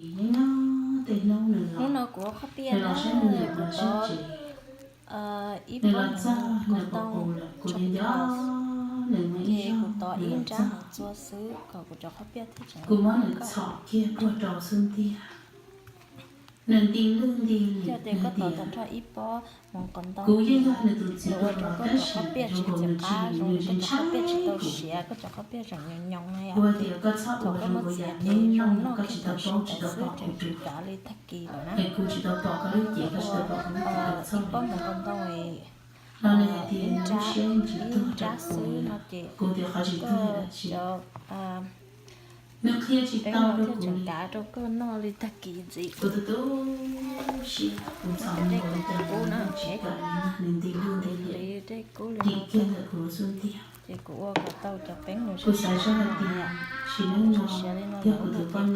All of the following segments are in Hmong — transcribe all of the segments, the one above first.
Hnub no kuv ua qhob piaj na, kuv tov ib pob mov nqos ntoo chocolate, ces kuv tov ib nrab hneev txua xwb kom kuv cov qhob piaj thiaj tseem koj. Yog tias koj tov tag nrho ib pob mov nqos ntoo, nws ua rau koj cov qhob piaj tsis txiv qab, zoo li koj cov qhob piaj tsis tau siav, koj cov qhob piaj tseem nyoos nyoos na yom. Thaum koj muab txiav ces zoo noj kawg, thaum sib tawv xwb tseem tsis kav li tag kis lawm na. Ces kuv ua ib pob mov nqos ntoo ib nrab, ib nrab xwb no ces koj cov peb no thiaj tseem kav rau koj noj li tag kis ntxiv. Dej kuv tus kub na, dej kub li no, ces kuv ua kom tau cov peeb nws siav siav li no lawm no ces thaum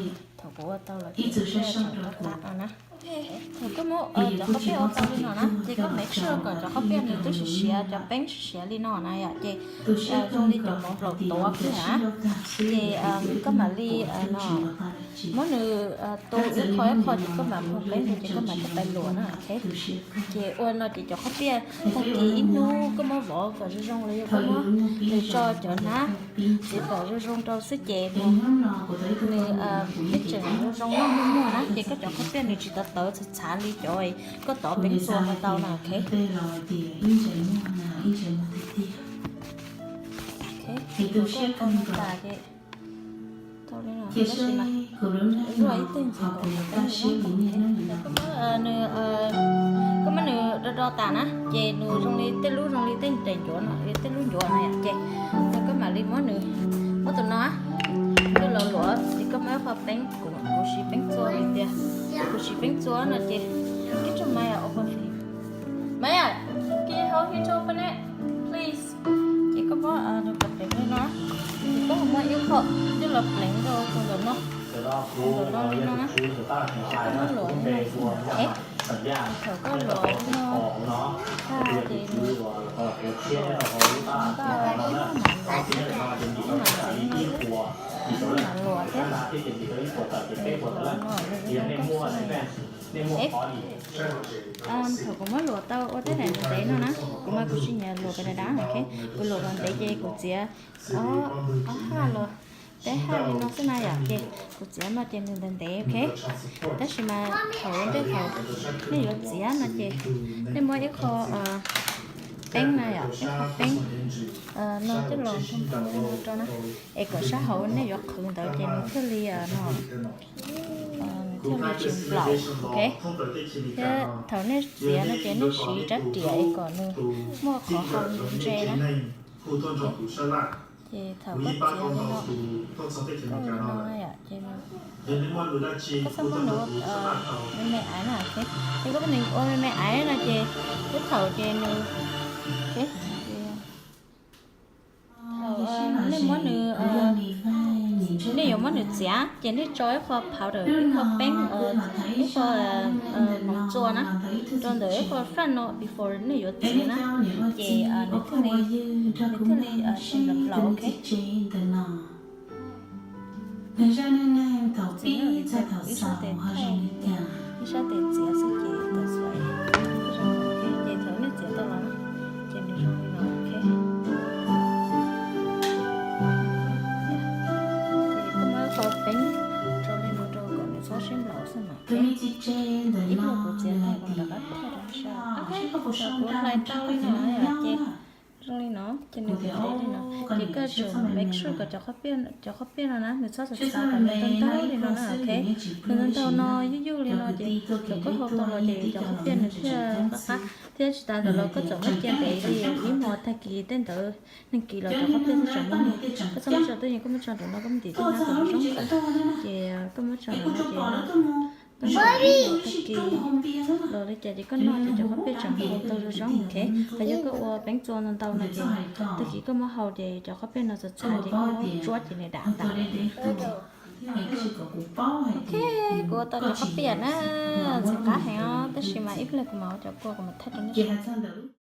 kuv ua tau lawm ces thiaj tseem rov qab no na. Thaum koj muab cov qhob piaj ua tau li no na ces koj make sure kom cov qhob piaj nws twb siav siav, cov peeb siav siav li no na yom, ces zoo li cov mov nplaum tuav kiag na. Ces koj mam li no muab nws tu ib qho ib qho ces koj mam phoo peeb rau ces koj mam coj pais luam na. Ces ua no ces cov qhob piaj tag kis ib hnub koj muab vov kom zoo zoo los yog koj muab nws tso cov hnab txiv kom zoo zoo rau xwb ces nws thiaj tseem zoo zoo noj muaj muaj na, ces koj cov qhob piaj nws tsis tawv tawv txhav txhav li cov koj tov peeb txua ntau ntau na. Ok, tus siab kawg nkaus. Tau li no tab sis mas luaj ib teg ntxiv kom peeb zoo. Koj muab nws do do tas na ces nws zoo li tej lub zoo li tej daim ncuav no, tej lub ncuav no yom, ces koj mam li muab nws, muab tus no coj los luam ces koj muab ib qho peeb, kuv siv peeb txua hais tias, kuv siv peeb txua no ces kib tso Maya open for you. Maya, can you help him to open it, please? Ces koj muab nws kom pev li no, ces koj muab ib qho coj los pleev rau ntawm no, ntawm no li no na, ces koj muab luam li no. Thaum koj luam li no tag ces nws luam ntau, koj mam luam thiab, koj mam luam thiab. Thaum kuv muab luam tau ua tej daim ntev no na, kuv mas kuv tsis nyiam luam kom dav dav, kuv luam kom ntev ces kuv txiav ob haj los peb haj li no xwb na yom, ces kuv txiav no ces nws ntev ntev, ok. Tab sis mas thaum ua ntej thaum nej yuav txiav no ces nej muab ib qho peeb na yom, ib qho peeb no coj los ntau ntau li no rau na, es kom sab hauv nej yuav qhwv ntawd ces nws thiaj li no, nws thiaj li tsis nplaum, ok. Thiab thaum nej txiav no ces nej siv rab riam es kom nws muaj qhov hau ntse na. Ces thaum koj txiav li no, koj ua li no na yom, ces koj txhob muab nws ua me me aiv na, ces koj muab nws ua me me aiv no ces ib thaum ces nws, thaum nej muab nws, nej yuav muab nws txiav ces nej tso ib qho powder, ib qho peeb, ib qho hmoov txua na, rau ntawm ib qho front no before nej yuav txiav na, ces nws thiaj li, nws thiaj li tsis nplaum, ok. Ib sab tes txiav xwb ces tawm xwb, ces thaum nej txiav tau los ces nws zoo li no, ok. Ces koj muab qhov peeb rau li no rau kom nws txhob sib nplaum xwb mas, ok. Ib pliag kuv txiav tag kuv rov qab thaij rau nej saib. Ok, thaum kuv hlais tau li no yom ces zoo li no ces nws ntev li no, ces koj tsum make sure kom cov qhob piaj, cov qhob piaj no na nws txhob txav txav, kom nws ntau ntau li no na, ok. Nws ntau ntau no yuj yuj li no ces thaum koj hau tau los ces cov qhob piaj nws thiaj qab qab. Thiab tsis tas ntawd los koj txawm muab cia ntev li ib hmos, tag kis tej ntawd neeg kis los cov qhob piaj thiaj tseem muaj muag. Koj txhob muab tso twj ywm, koj muab tso ntawm no koj muab ntim tej hnab kom zoo xwb, ces koj muab tso ntawm no ces tag kis los li cas ces koj noj ces cov qhob piaj tseem ua tau zoo zoo, ok. Ho yog koj ua peeb txua ntau ntau no ces tag kis koj muab hau ces cov qhob piaj no txav txav ces koj muab tsuab ces nws dam tas. Ok, kuv ua tau cov qhob piaj na, ntxim qab heev os, tab sis mas ib pliag kuv mam ua cov kua kuv mam thaij rau nej saib.